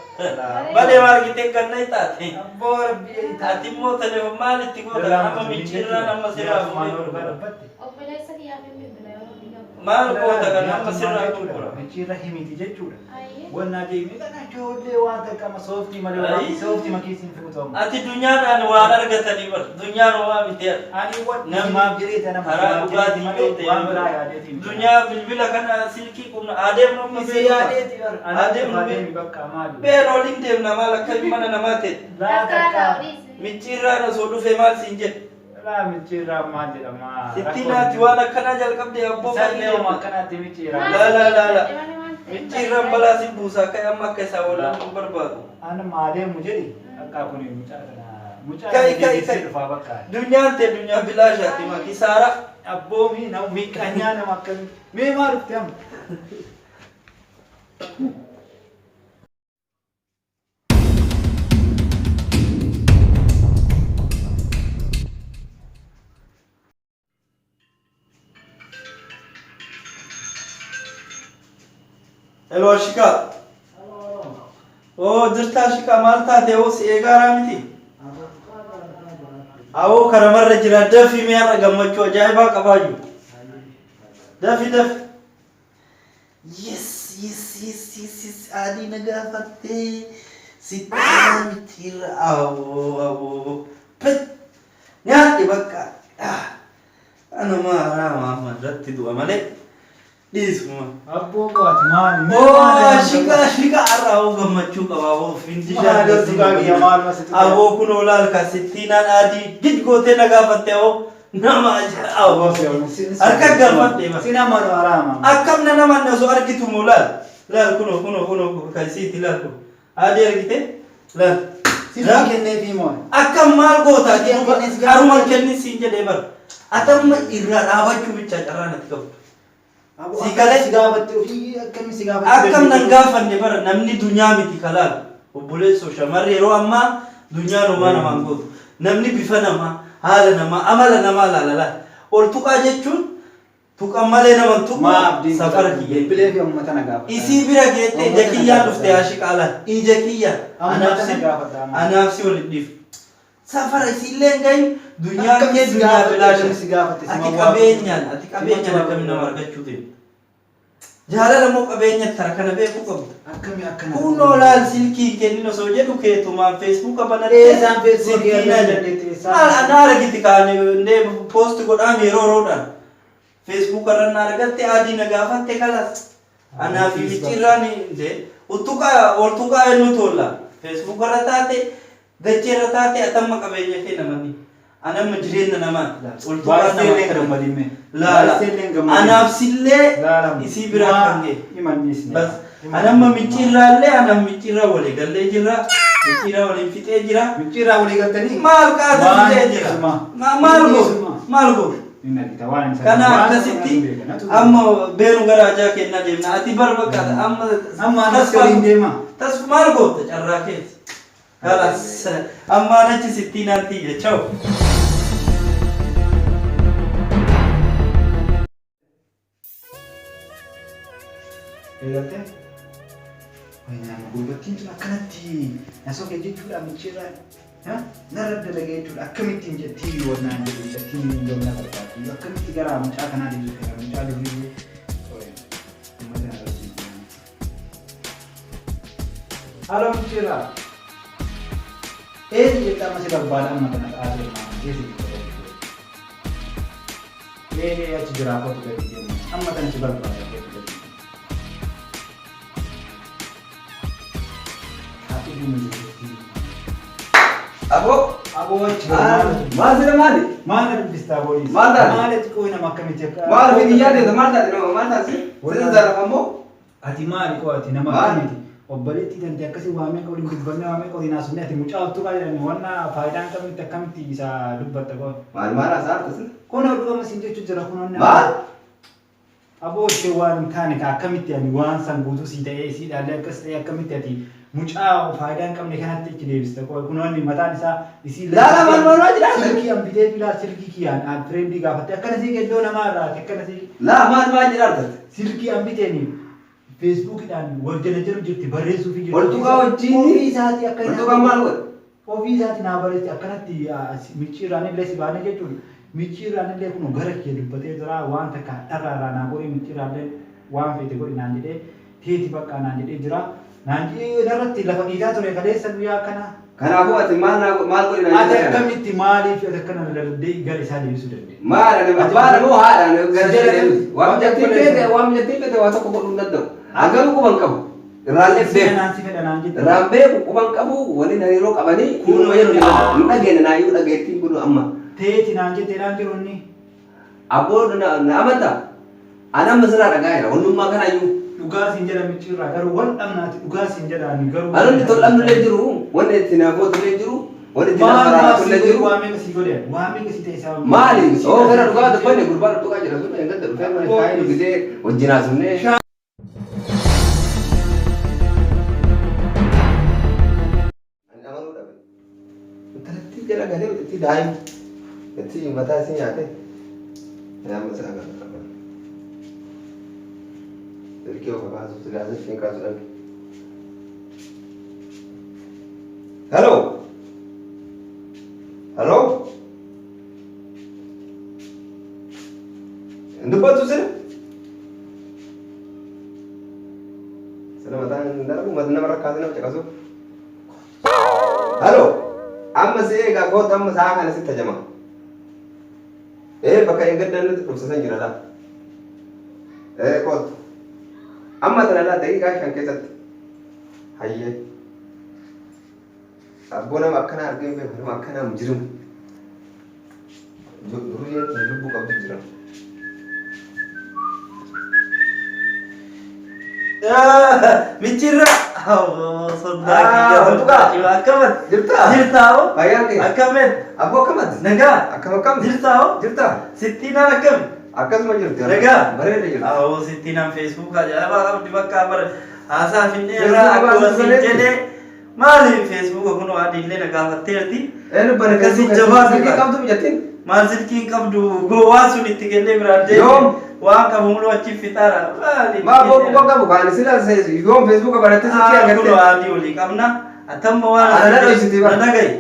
Malee maal argitee ganna taate. Abboo rabbi jedhi. Ati immoo telefoon maal itti goota? Amma micciirraan amma sirraa fuudhee. Obboleessa kiyyaaf hin bilbila yeroo inni gahu. Maal goota kan amma sirraa gurgura? Micciirra himiti jechuudha. Ayyee. Wannaa deemee kana ijoollee waan takka amma sooftii malee waan sooftii makiisiin fuutamu. Ati dunyaadhaan waan argatanii bara. Dunyaan homaa miti ati. Ani waan Namni maaf jedhee tana karaa dhugaatii malee yoo ta'e waan biraa yaadeeti. Dunyaa bilbila kana silkii qubna adeemnu amma Isii beeknu. yaadeeti bara. Adeemnu Adeemi bakka maali? Been oliin deemna maal akka mana namaa ta'e. Laa Takkaa takka. taa'uudhiis. Micciirraan osoo dhufe maal siin jedhe? Laa micciirraa maal jedhama? Sittiin haati waan akkanaa jalqabde abboo Isallee kan homaa akkanaatti micciirraa. La, la, la, la. Micciirraan balaa si buusaa ka'e amma akka isaa wallaaluun barbaadu. Ani maadeemu jedhi akka kun mucaa kana mucaa Kai, kai, deebisee kai. dhufaa bakka. Dunyaan ta'e dunyaa bilaashaati makisaara. Abboomi nama miidhanyaa nama akkamii mee maal dhufte amma? Hello Ashikaa. Oo jirta Ashikaa maal taate oo si eegaaraa miti? Awoo karamarra jira dafii mee har'a gammachuu ajaa'ibaa qabaayu. Dafi dafi. Yes yes yes yes yes adii na gaafattee sitti mitiirra awoo awoo pet nyaadhe bakka. Ana maaraa maama irratti du'a malee dhiisuma. Abboo qo'ati maali? Oo Ashikaa Ashikaa har'a awoo gammachuu qaba awoo findishaa Maal tuqaa kiyya maaluma si tuqaa? Awoo kun olaal ka sittiinaan adii gid gootee na gaafatte awoo nama ajaa'ibaa. Harka galfadhe bara. Sina manu haraama. Akkam na nama osoo argitu moo laal laal kunoo kunoo kunoo kan isiiti laal kun adii argite laal. Silkii kenneefii moo? Akkam maal goota ati Silkii kennis gaafa- karuman kennis siin jedhee bara. Atamma irraa dhaabachuu bichaa carraa natti qabdu. Aboo Si galee- si gaafatte ofii akkamii si gaafatte? Akkam nan gaafanne bara namni dunyaa miti kalaal obboleessoo shamarri yeroo ammaa dunyaan homaa namaan gootu namni bifa namaa haala namaa amala namaa laala laala ol tuqaa jechuun tuqan malee nama hin tuqu Maa abdiin safara kiyya Bilbilee fi uummata na gaafata. isii bira geette ija kiyyaan dhufte ashiqaa laal ija kiyyaan Amma anaaf tana si gaafata amma. anaaf si waliin dhiif safara isiillee hin gahin dunyaan Akkam kee si dunyaa gaafatte, bilaasha akkam si gaafatte, si ati mawwaa- qabeenyaan ati qabeenyaan Simatu akkamiin nama argachuu deemta jaalala moo qabeenya tara kana beekuu qabda Akkamii akkana? Kunoo laal silkii kennin osoo jedhu keetumaan feesbuuka banattee Eessaan Feesbuukii silkii na argachuu jedhu. dandeetti, eessaan? Maal ana argiti kaan indee poost godhaam yeroo yeroodhaan. Feesbuuka irra na argatte adii na gaafatte kalas. Anaa fi micciirraan indee uttuqaa ol tuqaa eenyu tolla. Feesbuuka irra taate dachee irra taate atamma qabeenya kee namani. Anamma jireenya namaati laal. Ol tuqaa Baay'ee nama illee akkana. gammadime. Laala. Baay'ee illee gammadime. Anaaf sillee Laala. isii biraa kan ga'e. Himannisne. Bas anamma micciirraallee anam micciirraa walii gallee jirra. Micciirraa waliin fixee jira. Micciirraa walii galtanii? Maal qaata Waan fixee jira. dhiisuma. Maal godhu? Dhiisuma. Maal godhu? Inni argita waan hin Kana waan akkasitti hin beekan. Natu amma beenu gara ajaa kennaa deemna. Ati bar bakka amma Amma anas waliin deema. Tas maal goota carraa keessa. Kalas amma achi sittiin aanti jechaa'u. Eegaltee? Nama gurbattiin tun akkanatti na soqe jechuudha michiirraa. Narra dalagee jechuudha akkamittiin jettii wannaan jedhu jettiin yoomna barbaaddu akkamitti gara mucaa kanaa deebisuu fedha mucaa durii uummata narra jijjiirama. Halo michiirraa. Eessa jirta amma si barbaada amma kana ta'aa deemaa eessa jirta? Ee achi jiraa kootu gadi deemu amma kana si barbaada kootu gadi. Haati dhuma jirti. Aboo. Aboo achi Maal sira maali? Maal na dubbistaa booliis? Maal taate? Maal ati qooyi nama akkamitti akka. Maal fi biyyaa deemta maal taate nama maal taate? Sira zarafa immoo. Ati maali qoo ati nama Maal? akkamiiti? Obboleettii tante akkasii waa meeqa waliin dubbanne waa meeqa waliin haasofne ati mucaa hattuu qaa jedhani wanna faayidaa hin qabnetti akkamitti isa dubbatta qoo. Maal maal haasa'aa turte? Kun dhugama siin jechuu jira kun onna. Maal? Aboo ishee waan hin taane ka akkamitti ani waan san guutuu sii ta'ee sii dhaallee akkas ta'ee akkamitti ati mucaa faayidaa hin qabne kanatti itti deebista qoo kun wanni mataan isaa isii Laala maal maal maal jedhaa? Silkii an bitee filaa silkii kiyyaan fireendii gaafatte akkana sii iddoo namaa irraati akkana sii Laa maal maal jedhaa turte? silkii an biteeni feesbuukidhaan wal jala jiru jirti barreessuufi jirti. Ol tuqaa wajjin? Ofii isaatii akka Ol tuqaa maal godhe? Ofii isaatii naa barreessi akkanatti micciirraan illee si baane jechuudha. Micciirraan illee kun gara kiyya dubbatee jira waan takka dharraa irraa naa godhi micciirraan illee waan feete godhi naan jedhee teeti bakka naan jedhee jira. Naan jedhee narratti lafa dhiitaa ture kaleessa guyyaa akkanaa. Kanaafuu ati maal naa maal godhi naan Ati jedhaa? akkamitti maaliif ati akkana lallabdee gara isaa deebisuu dandeenya? Maal ani abbaa moo haadha ani gara Si jala deebisu? Waan mijattiin feete waan mijattiin feete waa tokko godhuu hin danda'u. Hangaruu quban qabu. Irraallee Si beeku. fedha naan si fedha naan jette. Irraan beeku quban qabu waliin hariiroo qabanii kunuma yeroo hin dhageenye naayyuu dhageettiin kun amma. Teeti naan jette naan jiru inni. Abboo na amantaa? Ani amma sirraa dhagaa jira wannummaa kanaayyuu. Dhugaa siin jedha micciirraa garuu wal dhabnaati dhugaa siin jedha ani garuu. Anonni tol'amnullee jiru wanni itti na gootullee jiru wanni itti na Maal maaf si faraatullee godhe jiru. waa meeqa si godhe waa meeqa si ta'e isaa. Maali? Oo gara dhugaa dubbanne gurbaan dhugaa jira sun eeggadda dhufee mana shaayii nu fidee wajjin haasofnee. Ani amanuu dhabe. Intalattii jala galee itti daa'im itti mataa isii nyaate. Ani amma isaa kana qaba. Silkii of kaasu silaa silkiin kaasu dhabe. Hello. Hello. Hin dubbattu sila? Sila mataan hin dalagu nama rakkaate nama caqasu. Halo. Amma si eegaa kootu amma sa'a kana sitti tajama. Ee bakka hin gaddannutti dhufsisan jira laa. Ee kootu. Amma tana laa daqiiqaa 5 keessatti. Hayyee. Abboo nama akkanaa argee hin beeku nama akkanaa mujrimu. Duriyyeen tun lubbuu qabdu jira. Michirra. Sodaa kiyya Ah, sodaa kiyya akkamat. Jirtaa? Jirtaa hoo? Fayyaan kee? Akkamet. Abboo akkamati? Nagaa. Akkam akkam? Jirtaa hoo? Jirtaa? Sittiinaan akkam? Akkasuma jirti. Nagaa. Bareeda jirti. Awoo sittiinaan feesbuukaa ajaa'ibaa qabdi bakka bara haasaa finnee Feesbuuka irraa akkuma baasuu siin bareeddi. jedhee maali feesbuuka kun adiillee na gaafatteerti. Eenyu bane Akkasii Facebook jabaa silkii fi qabdu mijattiin? Maal silkii hin qabdu gowwaa sun itti kennee biraan deeme. Yoom? Waan qabu muluu achi fixaara. Maali? Maa abboo quba qabu kaan sila yoom feesbuuka banattee silkii Ah, kun argatte? adii olii qabna. Atamma waan Ana na dhoksiti bara. Na dhagayi.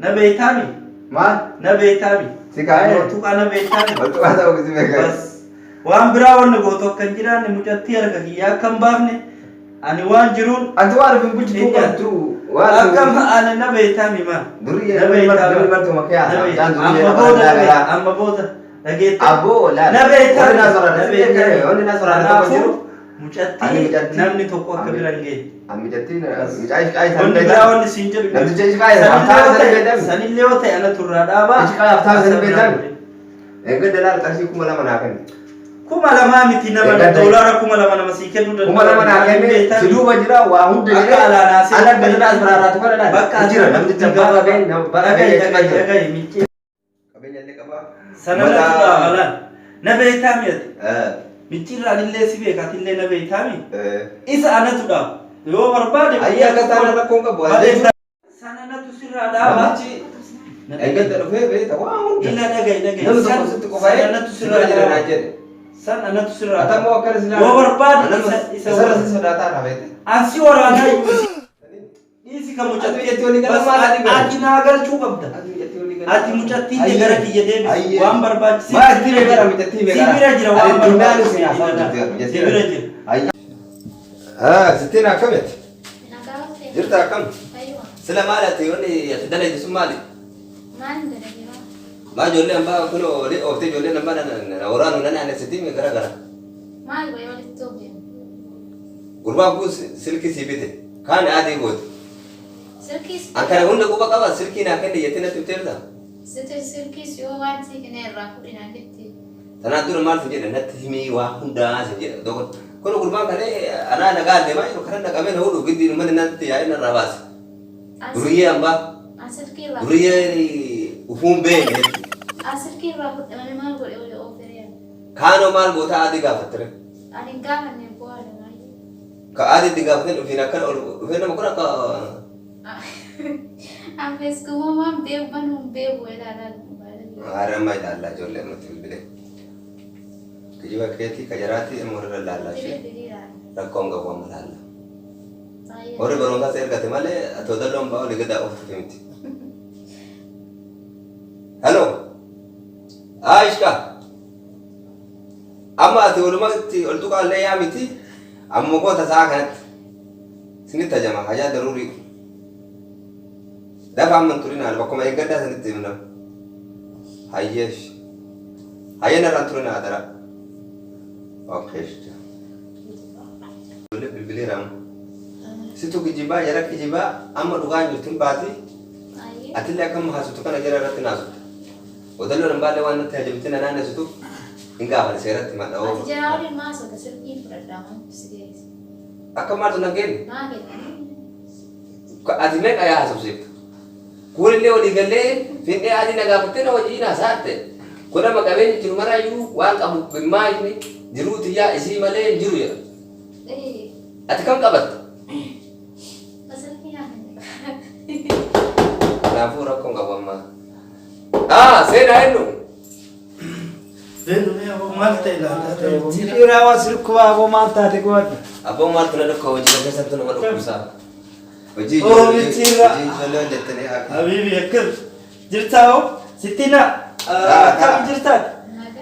Na beeytaami. Maal? Na beeytaami. Si kaa'ee? Tuqaa na beeytaami. Waltuqaa ta'uu si beekaa. Bas. Waan biraa wanni gootu akka hin jiraanne mucattii harka kiyyaa akka hin baafne ani waan jiruun Ati waan ofiin bulchituu qabdu. Waan akkam ani na beeytaami maal? Duriyyee Na namni beeytaami. namni marti makee Na haasaa. beeytaami. Mucaan duriyyee Amma nama booda na addaa beeyta. garaa. Amma booda dhageette. Abboo laala. Na beeytaami. Wanni naa soraata. Na beeytaami. Wanni naa soraata tokko Kanaafuu jiru. Ani mucattii mucattii- namni tokko akka bira hin geenye. Ani mijattiin mucaa ishqaa isaan Wanni biraa wanni siin jedhu Namticha ishqaa isaan Sanillee haftaa yoo isaan ta'e- beeytaami. Sanillee yoo ta'e ana turraa dhaabaa. Ishqaa haftaa isaan beeytaami. Sanillee. Eeggadda laala qarshii 2000 naa kenni. 2000 miti nama Eeggadda- doolaara 2000 nama sii kennuu danda'u. 2000 naa kenne si duuba jira waa hunda Akka jedhee alaanaa ana akka tadaa asfaraaraatu kana laala. Bakka Hin jira namticha baqa bee nama baqa bee Dhagahi jechuudha dhagahi jira. dhagahi miccee. Qabeenya illee qabaa. Sana Mataa- natti dhaabalaan. Na beektaa mi'ate. Eh, Micciirraan illee si beekaati illee na beektaa mi. eh. Isa anatu dhaaba. Yoo barbaade. Ayyee akka taana rakkoon qabu. Malee sana natu sirraa dhaaba. Namichi eeggadda dhufee beekta waa hunda. Ila dhagahi dhagahi. Namni tokko sitti qofaa'ee Sana natu si bira sirraa jira naan dhaaba. jedhe. San anatu sirraa Ati ammoo akkana si Yoo barbaade isa Isarra si sodaataa irraa beekte. An si waraanaa iyyuu dhiisi kan Ati mucattii. biyyattii walii gala Bas maal ati godhe? ati naa galchuu qabda. Ati biyyattii walii gala. Ati mucattii illee gara kiyya deebisi. Ayyee. Waan barbaachise. Maal itti beekara mucattii Si bira jira waan Ani dunnaan barbaachise. isin haasa'u jirti. Si bira jira. Ayyee. Ah, sittiin akkamitti? Nagaa ta'e. Jirta akkam? Fayyuma. Sila maali ati wanni ati dalagde sun maali? Maal dalagaa? Maa ijoollee ambaa kun olii ooftee ijoolleen ambaa na waraanu na naanne sittiin gara gara. Maal wayii walitti hojjennu? Gurbaan kun silkii sii bite. Kaan adii goote. Silkiis. An kana hunda quba qaba silkii naa kenne jettee natti himteerta. Sitti silkiis yoo waan sii kenne irraa fudhinaa jetti. Tanaan dura maal sin jedhe natti himii waa hundaa sin jedhe. Dokon kun gurbaan kalee anaa nagaa deemaa jiru karaa naqamee na hudu giddi uummanni natti yaa'ee narraa baase. Duriyyee ambaa An silkii irraa. duriyyee ufuun beekne. An silkii irraa fudhe malee maal godhe olii oofere. Kaanoo maal goota adii gaafattire. Ani hin gaafanne bu'aa dha. Ka adii itti gaafateen dhufiin akkana ol dhufee nama kun akka An feesbuukuma waan beeku banuun beeku ilaalaa. Haara amma ilaallaa ijoollee ammatti bilbilee. Kijiba keetii ka jaraatii amma warra ilaallaa ishee rakkoon qabu amma ilaalla. Warri barumsaas ergate malee ati odalloon ba'aa olii gadaa ooftuuf miti. Hello. Aishka. Amma ati walumatti ol tuqaallee yaa miti amma goota sa'a kanatti sinitti hajama hajaa daruurii. Dafa amma hin turinaa bakkuma eeggadhaa sanitti himna. Hayyeesh. Hayyee narraa hin turinaa dara. Okay. Ijoollee bilbileera amma. Situ kijibaa jara kijibaa amma dhugaa jirtu hin baati. Atillee akkam haasoftu kana jara irratti naasofta. Odalloon hin baalle waan natti hajamtee na naannessituuf hin gaafane seeratti madha Ati oofu. jara waliin maa sota silkii fudhadhaa maaltu si geesse? Akka maaltu na geenne? Maa kennanii? Ati meeqa yaa haasofsiifta? Kuunillee walii gallee fin'ee adii na gaafattee na wajjin haasa'atte. Kun amma qabeenya jiru maraayyuu waan qabu bimmaa inni jiruu tiyyaa isii malee hin jiru jedha. Ati kam qabatta? Silkii naa kenne. Kanaafuu rakkoon qabu amma. Ah, seenaa eenyu? Beenu mee aboo maal ta'e laata? Mixiiraa waan sirkubaa aboo maal taate qo'adhu. Abboon maaltu na dhukkuba hojii keessattuu nama dhukkubsaa. Hojii Oh, ijoollee micciirra. hojii ijoollee hojjettanii haa Habiibi akkam jirtaa hoo? Sittina Taa, akkam taa. jirtaa?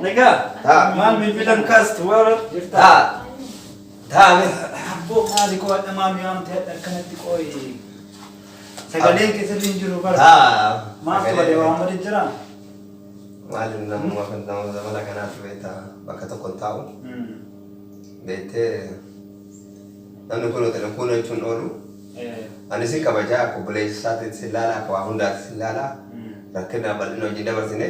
Nagaa Taa. maal bilbilan kaastu waan Taa. Taa mee. Abboo maali qo'adha maal yaamte akkanatti qo'i. Sagaleen keessatti hin jiru bara. Taa. Maaltu bade waan bade jira? Maali namummaa kan nama zamana kanaatti beektaa bakka tokko hin taa'u. Beektee namni kun hojjetan kun jechuun oolu. Ani sin kabajaa akka obboleessa isaatiin sin laalaa akka waa hundaatti sin laalaa rakkina bal'ina hojii dabarsine.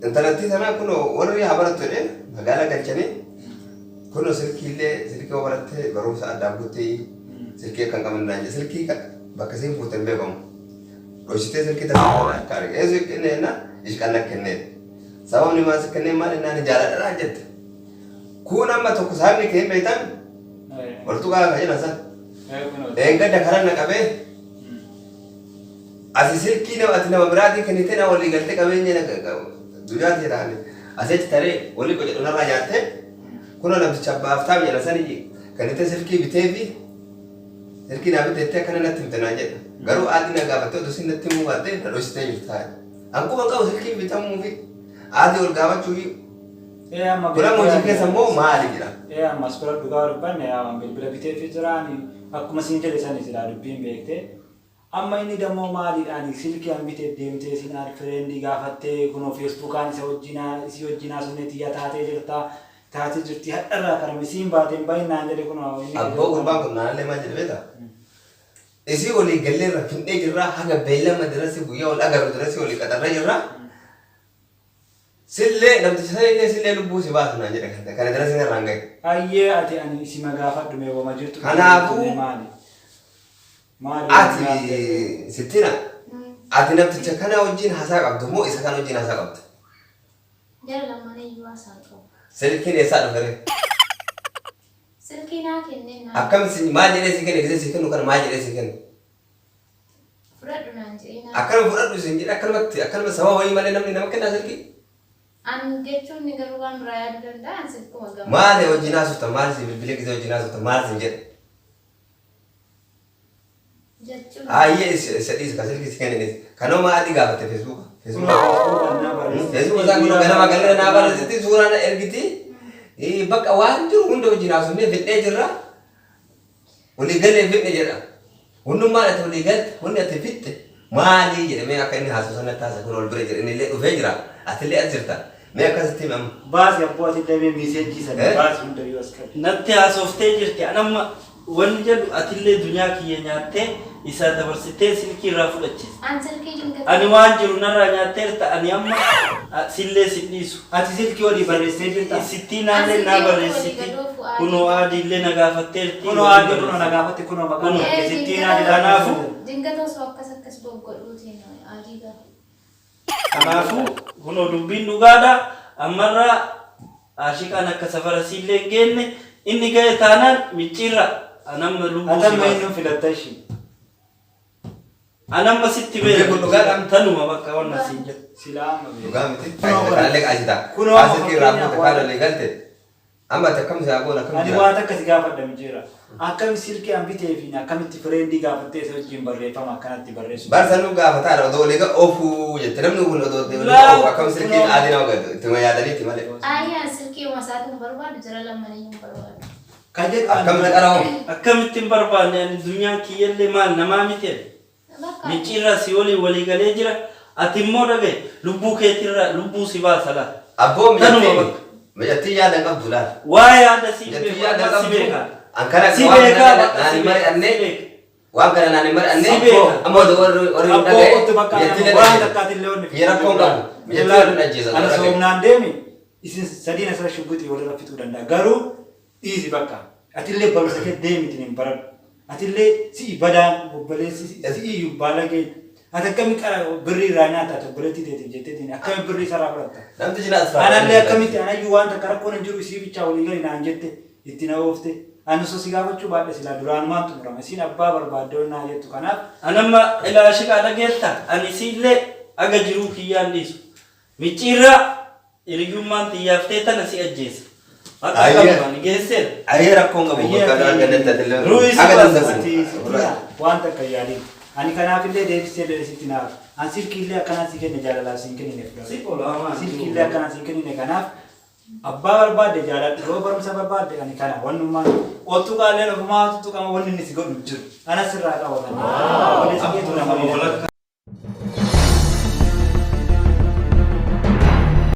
Intalattii sanaa kun warri haa barattu jedhee magaalaa galchanii kun silkiillee silkii yoo baratte barumsa addaan kutti silkii akka hin qabne naan jedhe silkii bakka isiin fuute hin beekamu. Dhoksitee silkii tana akka arge eessu kennee jennaan ishqan na kennee. Sababni maal si kennee maal jennaan jaaladha naan jette. Kun amma tokko saayibni kee hin beektan ol tuqaa kan jedhan san. Eengadda karaa na qabee asi silkii nama ati nama biraatii kennitee na walii galtee qabeenya na guyyaa ta'e taane asii achi taree walii qoca dhunarraa nyaattee kunoo namticha abbaa aftaam jedhan sani kennitee silkii bitee fi silkii naa biteettee akkana natti himte naan jedha. Garuu aadii na gaafattee otoo isin natti himuu baattee na dhoksitee jirta. An quba qabu silkii bitamuu fi aadii ol gaafachuu fi Amma kun amma hojii keessa immoo maali jira? Ee ammas bira dhugaa dubbanne yaa bilbila bitee fi jiraan akkuma siin jedhe sani silaa dubbiin beektee. Amma inni dammoo maaliidhaan silkii an biteef deemtee siin aad friendii gaafattee kunoo feesbuukaan isa wajjinaa isii wajjinaa sunnee tiyya taatee jirta taatee jirti hadharraa karame siin baateen baay'inaan jedhe kunoo inni. Abboo gurbaan kun naannoo maal jedhe beektaa? Isii walii galleerra fin'ee jirraa haga beellama dirasii guyyaa wal agarru dirasii walii qaxarree jirraa. Sillee namticha sanillee sillee lubbuu si baasu naan jedhe kana dirasii narraan gahe. Ayyee ati ani isima gaafadhu mee wama jirtu. Kanaafuu- maali? Maali? Ati sittina ati namticha kana wajjin haasaa qabdu moo isa kana wajjin haasaa qabdu? Jara lamaan iyyuu haasaan qabu. Silkiin eessaa dhufe ree? Silkii naa kennee naa Akkam si maal jedhee si kenne gisee si kennu kana maal jedhee si kenne? fudhadhu naan jedhee naa. Akkanuma fudhadhu isin jedhe akkanumatti akkanuma sababa wayii malee namni nama kennaa silkii? An jechuun ni garuu waan biraa yaaduu danda'a. An silkuma gama. Maali wajjin haasofta maal si bilbilee gisee wajjin haasofta maal sin jedhe. Jechuun. Ayyee isa dhiis ka silkii si kenninis. Kanuma adii gaafatte feesbuuka. Feesbuuka. Feesbuuka isaa kun ganama galgala naa barreessiti suuraa na ergiti. Bakka waan jiru hunda wajjin haasofnee fixnee jirra. Walii galee fixne jedha. Hundummaan ati walii galte hundi ati fixxe maali jedhamee akka inni haasoo sanatti haasa kun ol bira jira inni illee dhufee jira. Ati illee as jirta. Mee akkasitti himi amma. Baasi abboo ati damee message sana Eh? baasi hunda yoo as qabe. Natti haasoftee jirti. Anamma wanni jedhu atillee dunyaa kiyya nyaattee isaa dabarsitee silkii irraa fudhachiiste. An silkii dingata. Ani waan jiru narraa nyaateerta ani amma sillee si dhiisu. Ati silkii walii barreessitee jirta. Sittii naallee naa barreessiti. Kunoo aadiillee na gaafatteerti. Kunoo aadii kunoo na gaafatte kunoo maqaan Kunoo. kee sittii naa jedha. Kanaafuu- Dingata osoo akkas akkas goggodhuutiin adii gaafa. Kanaafuu kunoo dubbiin dhugaadha. Ammarraa ashiqaan akka safara siillee hin geenne inni ga'e taanaan micciirra anamma lubbuu si Atamma baasa. eenyuun filatta ishii? Anamma sitti Dubbiin kun dhugaadha? Tanuma bakka wanna siin jedhu. Silaa amma beeku. Dhugaa miti. Kunoo Kanallee qaasita. Kunoo amma Silkii irraa fakkeenyaaf fuute kaan olii galte. Amma ati akkam isaa goona akkam Ani jira. waan takka si gaafadha mijeera. Akkami silkii an bitee fi akkamitti friend gaafattee isa wajjin barreeffama akkanatti barreessu. Barsanuu gaafataadha odoo olii oofuu jette namni kun odoo olii oofu akkam silkiin adii nama galtu ittuma yaadaniitti malee. Ayi an silkii umasaatiin hin barbaadu jara lammanii hin barbaadu. Ka jedhu ani Akkamitti qara'oo? Akkamitti hin barbaanne ani dunyaan kiyyallee maal namaa miti. Bakka. Micciirraa si waliin walii galee jira. Ati immoo dhagaye lubbuu keetirraa lubbuu si baasa laata. Abboo Tanuma mijattii bakka. mijattii yaada hin qabdu laal. Waa yaada si Mijattii beeku yaada hin amma si qabdu. beeka. An kana Si waan beekaa kana bakka naan si hin beeka. mari'anne Si beeka. waan kana naan hin mari'anne Si beeka. amma odoo warri warri hin Abboo dhagaye kottu bakka mijattii nama na waan dhagaye. takkaatillee wanni Kiyya rakkoo hin qabu. Mijattii warri ajjeesa. Ana soomnaan deemi isin sadiin asirra shugguxii walirra fixuu danda'a. Garuu dhiisi bakka. Atillee barumsa kee deemitiin hin baradhu. Atillee si'i badaan obboleessi si'i iyyuu baalagee. Ati akkami qara birrii irraa nyaata ati obboleettii teetiif jetteetiin akkami birrii isarraa fudhatta. Namtichi na asfaa. Anallee akkamitti anayyuu waan takka rakkoon hin jiru isii bichaa walii gali naan jette itti na oofte. Ani osoo si gaafachuu baadhe silaa duraanumaan xumurama. Isiin abbaa barbaaddee naa jettu kanaaf Anamma ilaa ashiqaa dhageetta ani siillee aga jiruu kiyyaan dhiisu. Micciirraa hiriyyummaan xiyyaaftee tana si ajjeesa. Akka Ayyee. qabdu ani geesseera. Ayyee rakkoon qabu Ayyee, bakka ayyee. argannetti atillee. Ruuhi si Aga baasa. danda'u. Ati sittina waan takka hin yaadin. Ani kanaafillee deebisee illee sitti naaf. An silkiillee akkanaan si kenne jaalalaaf si hin kennine Si fudhadhu. olaamaa. Silkiillee akkanaan si hin kennine kanaaf abbaa barbaadde jaaladhu yoo barumsa barbaadde ani kana wannummaan oltu qaalleen ofumaa tuttuqama wanni inni si godhu hin jiru. Anas sirraa qaba kana. Obboleessi keetu nama ni Walakkaa.